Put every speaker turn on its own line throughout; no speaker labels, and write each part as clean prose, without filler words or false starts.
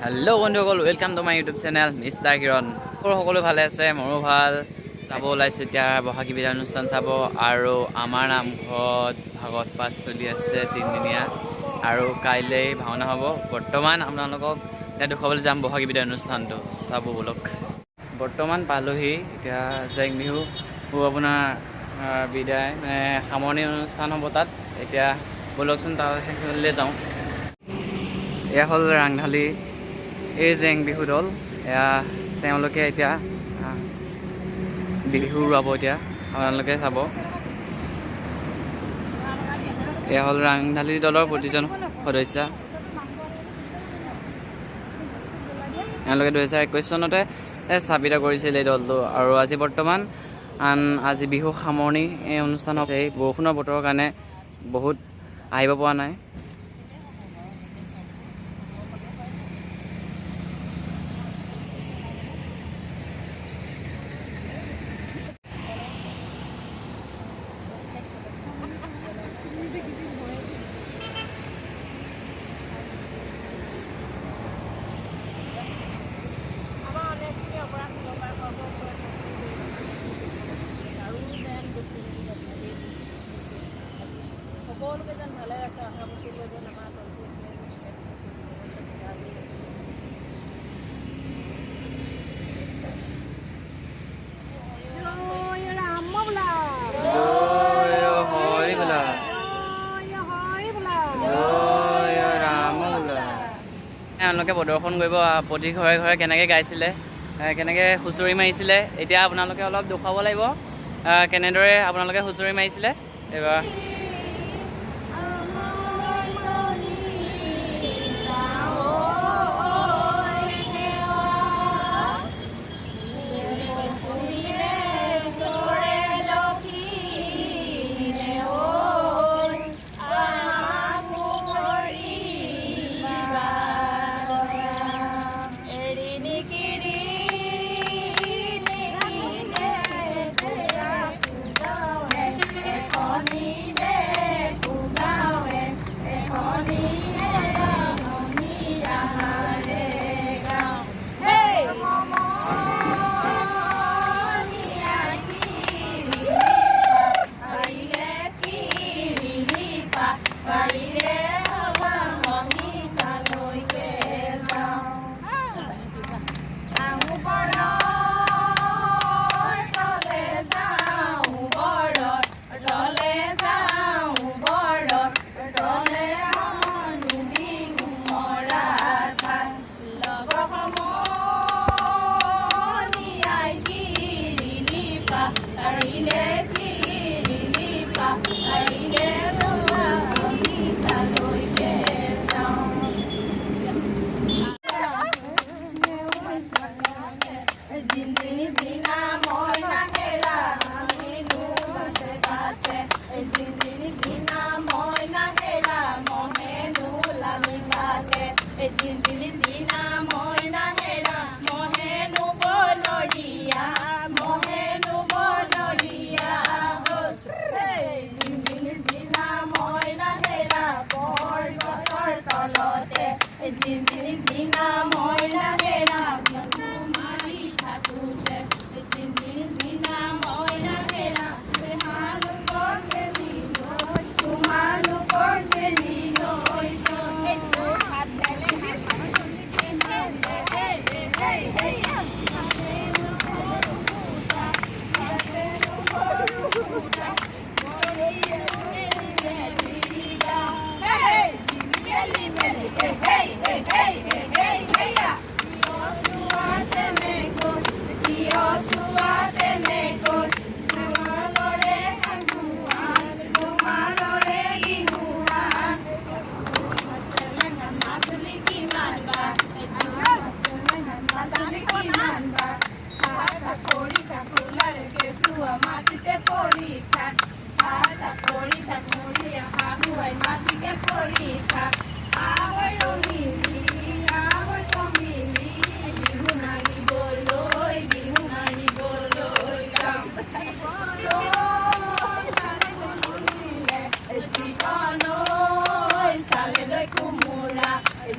Hello' বন্ধুসকল, welcome to my YouTube channel Mister Kiran. সকলো ভালে আছে? মোৰো ভাল। যাব ওলাইছোঁ এতিয়া বহাগী বিদায় অনুষ্ঠান চাব। আৰু আমাৰ নামঘৰত ভাগৱত পাঠ চলি আছে তিনিদিনীয়া আৰু কাইলৈ ভাওনা হ'ব। বৰ্তমান আপোনালোকক এতিয়া দেখুৱাবলৈ যাম বহাগী বিদায় অনুষ্ঠানটো, চাব ব'লক। বৰ্তমান পালোহি। এতিয়া জেং বিহু আপোনাৰ বিদায় মানে সামৰণি অনুষ্ঠান হ'ব তাত। এতিয়া ব'লকচোন, তাৰ সেইখনলৈ যাওঁ। এয়া হ'ল ৰাংঢালি এই জেং বিহু দল। এয়া তেওঁলোকে এতিয়া বিহু ৰোৱাব। এতিয়া আপোনালোকে চাব, এয়া হ'ল ৰাংঢালি দলৰ প্ৰতিজন সদস্য। এওঁলোকে 2021 চনতে স্থাপিত কৰিছিল এই দলটো। আৰু আজি বৰ্তমান আন আজি বিহু সামৰণি এই অনুষ্ঠান হৈছে। এই বৰষুণৰ বতৰৰ কাৰণে বহুত আহিব পৰা নাই।
আমাৰ অনেকখিনি অপৰাধ আৰু যেন সকলোকে যেন ভালে ৰাখে। অহা বছৰলৈ যেন আমাৰ দলটো। জয় ৰাম বোলা।
জয় হৰি বোলা।
জয় হৰি বোলা।
জয় ৰাম বোলা। এওঁলোকে প্ৰদৰ্শন কৰিব প্ৰতি ঘৰে ঘৰে কেনেকৈ গাইছিলে, কেনেকৈ হুঁচৰি মাৰিছিলে। এতিয়া আপোনালোকে অলপ দেখুৱাব লাগিব কেনেদৰে আপোনালোকে হুঁচৰি মাৰিছিলে এইবাৰ।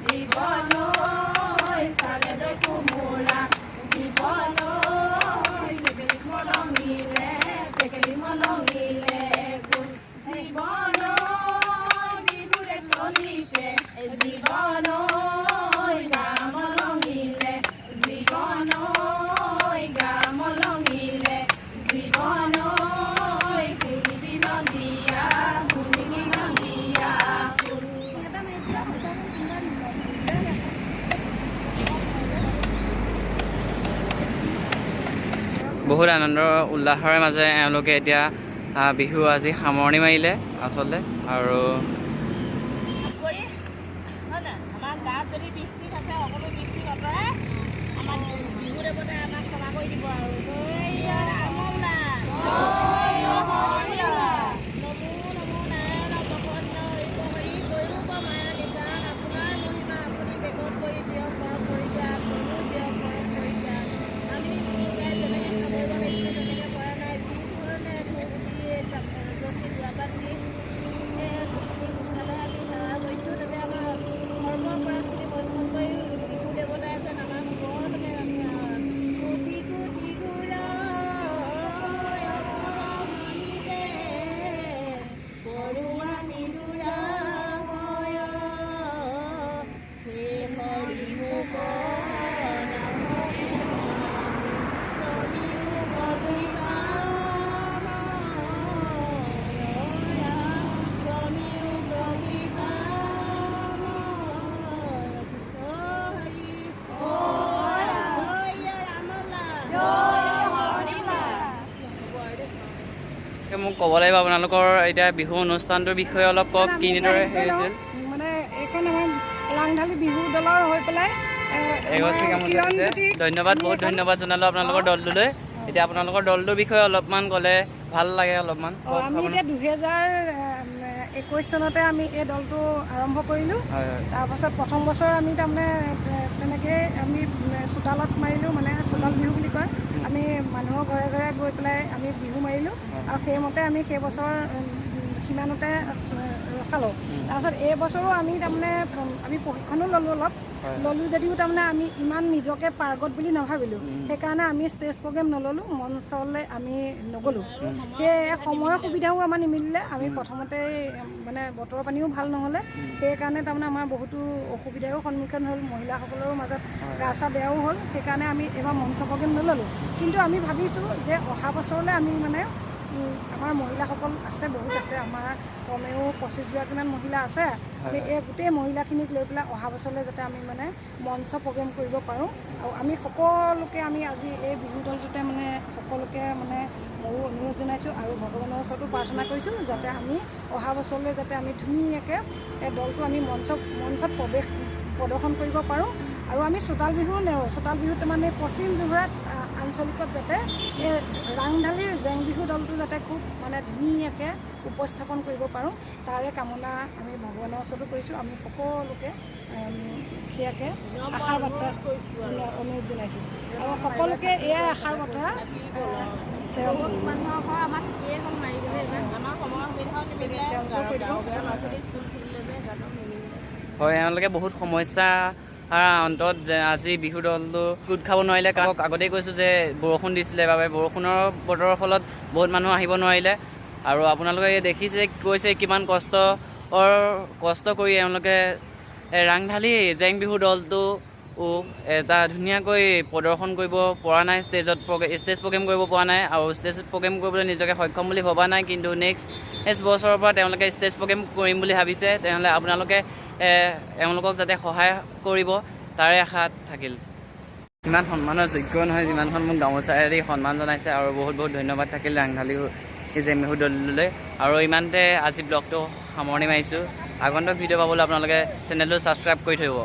জীৱন।
বহুত আনন্দ উল্লাসৰ মাজেৰে এওঁলোকে এতিয়া বিহু আজি সামৰণি মাৰিলে আচলতে। আৰু
কৰি হয় নাই, আমাৰ গাত যদি বৃষ্টি থাকে, সকলো বৃষ্টি আঁতৰাই আমাক বিহু দেৱতাই আমাক ক্ষমা কৰি দিব। আৰু জয় ৰামলা, নমো নমো নাৰায়ণ প্ৰসন্ন হৰি কৈৰূপ মায়া নিদান, আপোনাৰ মহিমা আপুনি বেগত কৰি দিয়ক, পৰম পৰিত্ৰাণ প্ৰভু, দিয়ক পৰম পৰিত্ৰাণ। আমি গাই যেনেকৈ সামৰিব লাগিছিলে তেনেকৈ পৰা নাই। যি ধৰণে ধূপ দি গছি দুৱাপাত দি গোসালৈ আমি সেৱা কৰিছোঁ, তাতে আমাৰ ধৰ্ম অপৰাধখিনি মোচন কৰি বিহু দেৱতাই যেন আমাক সকলোকে কোটি কোটি ঘূৰা মণিতে কৰোঁ আমি দুৰাময়, হে হৰি মোক নাম হৰি জয় ৰামলা।
মোক ক'ব লাগিব আপোনালোকৰ এতিয়া বিহু অনুষ্ঠানটোৰ বিষয়ে অলপ কওক, কেনেদৰে হেৰি হৈছিল?
মানে এইখন আমাৰ ৰাংঢালী বিহু দলৰ হৈ পেলাই
এগছি
আমাৰ
গামোচা
কিৰণ
দিছে।
জ্যোতি
ধন্যবাদ,
আমি
বহুত
এখন
ধন্যবাদ জনালোঁ আপোনালোকৰ দলটোলৈ। এতিয়া আপোনালোকৰ দলটোৰ বিষয়ে অলপমান ক'লে ভাল লাগে অলপমান। কওক
আমি
আপোনাৰ।
এতিয়া 2021 চনতে আমি এই দলটো আৰম্ভ কৰিলোঁ।
হয় হয়
তাৰপাছত প্ৰথম বছৰ আমি তাৰমানে তেনেকেই আমি চোতালত মাৰিলোঁ, মানে চোতাল বিহু বুলি কয়। আমি মানুহৰ ঘৰে ঘৰে গৈ পেলাই আমি বিহু মাৰিলোঁ আৰু সেইমতে আমি সেই বছৰ সিমানতে ৰখালোঁ। তাৰপাছত এই বছৰো আমি তাৰমানে আমি প্ৰশিক্ষণো ল'লোঁ অলপ। ল'লোঁ যদিও তাৰমানে আমি ইমান নিজকে পাৰ্গত বুলি নাভাবিলোঁ, সেইকাৰণে আমি ষ্টেজ প্ৰগ্ৰেম নল'লোঁ, মঞ্চলৈ আমি নগ'লোঁ। সেয়ে সময়ৰ সুবিধাও আমাৰ নিমিলিলে। আমি প্ৰথমতে মানে বতৰৰ পানীও ভাল নহ'লে, সেইকাৰণে তাৰমানে আমাৰ বহুতো অসুবিধাৰো সন্মুখীন হ'ল, মহিলাসকলৰো মাজত গা চা বেয়াও হ'ল। সেইকাৰণে আমি এইবাৰ মঞ্চ প্ৰগ্ৰেম নল'লোঁ। কিন্তু আমি ভাবিছোঁ যে অহা বছৰলৈ আমি মানে আমাৰ মহিলাসকল আছে, বহুত আছে, আমাৰ কমেও 25 গৰাকীমান মহিলা আছে। আমি এই গোটেই মহিলাখিনিক লৈ পেলাই অহা বছৰলৈ যাতে আমি মানে মঞ্চ প্ৰগ্ৰেম কৰিব পাৰোঁ। আৰু আমি সকলোকে আমি আজি এই বিহু দলটোতে মানে সকলোকে মানে ময়ো অনুৰোধ জনাইছোঁ আৰু ভগৱানৰ ওচৰতো প্ৰাৰ্থনা কৰিছোঁ যাতে আমি অহা বছৰলৈ যাতে আমি ধুনীয়াকৈ এই দলটো আমি মঞ্চত প্ৰদৰ্শন কৰিব পাৰোঁ। আৰু আমি চোতাল বিহু নেৰোঁ। চোতাল বিহুত মানে পশ্চিম যোৰহাট আঞ্চলিকত যাতে এই ৰাংঢালীৰ জেং বিহু দলটো যাতে খুব মানে ধুনীয়াকৈ উপস্থাপন কৰিব পাৰোঁ, তাৰে কামনা আমি ভগৱানৰ ওচৰতো কৰিছোঁ। আমি সকলোকে সেয়াকে আশাৰ বাৰ্তা অনুৰোধ জনাইছোঁ আৰু সকলোকে এয়াই আশাৰ বতৰা
বহুত মানুহৰ ঘৰ আমাৰ থাকিয়ে গ'ল মাৰিবলৈ এইবাৰ। আমাৰ সময়ৰ সুবিধাও নিমিলে।
তেওঁলোকেও কৈ দিব।
ল'ৰা ছোৱালী স্কুল খুলিলে যে সেইকাৰণেও নিমিলে।
হয়, এওঁলোকে বহুত সমস্যাৰ অন্তত যে আজি বিহু দলটো গোট খাব নোৱাৰিলে। কাৰণ আগতেই কৈছোঁ যে বৰষুণ দিছিলে বাবে বৰষুণৰ বতৰৰ ফলত বহুত মানুহ আহিব নোৱাৰিলে। আৰু আপোনালোকে দেখিছে, কৈছে কিমান কষ্ট কৰি এওঁলোকে এই ৰাংঢালী জেং বিহু দলটো এটা ধুনীয়াকৈ প্ৰদৰ্শন কৰিব পৰা নাই, ষ্টেজ প্ৰগ্ৰেম কৰিব পৰা নাই আৰু ষ্টেজ প্ৰগ্ৰেম কৰিবলৈ নিজকে সক্ষম বুলি ভবা নাই। কিন্তু নেক্সট বছৰৰ পৰা তেওঁলোকে ষ্টেজ প্ৰগ্ৰেম কৰিম বুলি ভাবিছে। তেনেহ'লে আপোনালোকে এওঁলোকক যাতে সহায় কৰিব, তাৰে আশাত থাকিল। ইমান সন্মানৰ যোগ্য নহয় যিমানখন মোক গামোচাৰে দি সন্মান জনাইছে। আৰু বহুত বহুত ধন্যবাদ থাকিল ৰাংঢালী জেং বিহু দলটোলৈ। আৰু ইমানতে আজি ব্লগটো সামৰণি মাৰিছোঁ। আগন্তুক ভিডিঅ' পাবলৈ আপোনালোকে চেনেলটো ছাবস্ক্ৰাইব কৰি থৈ দিব।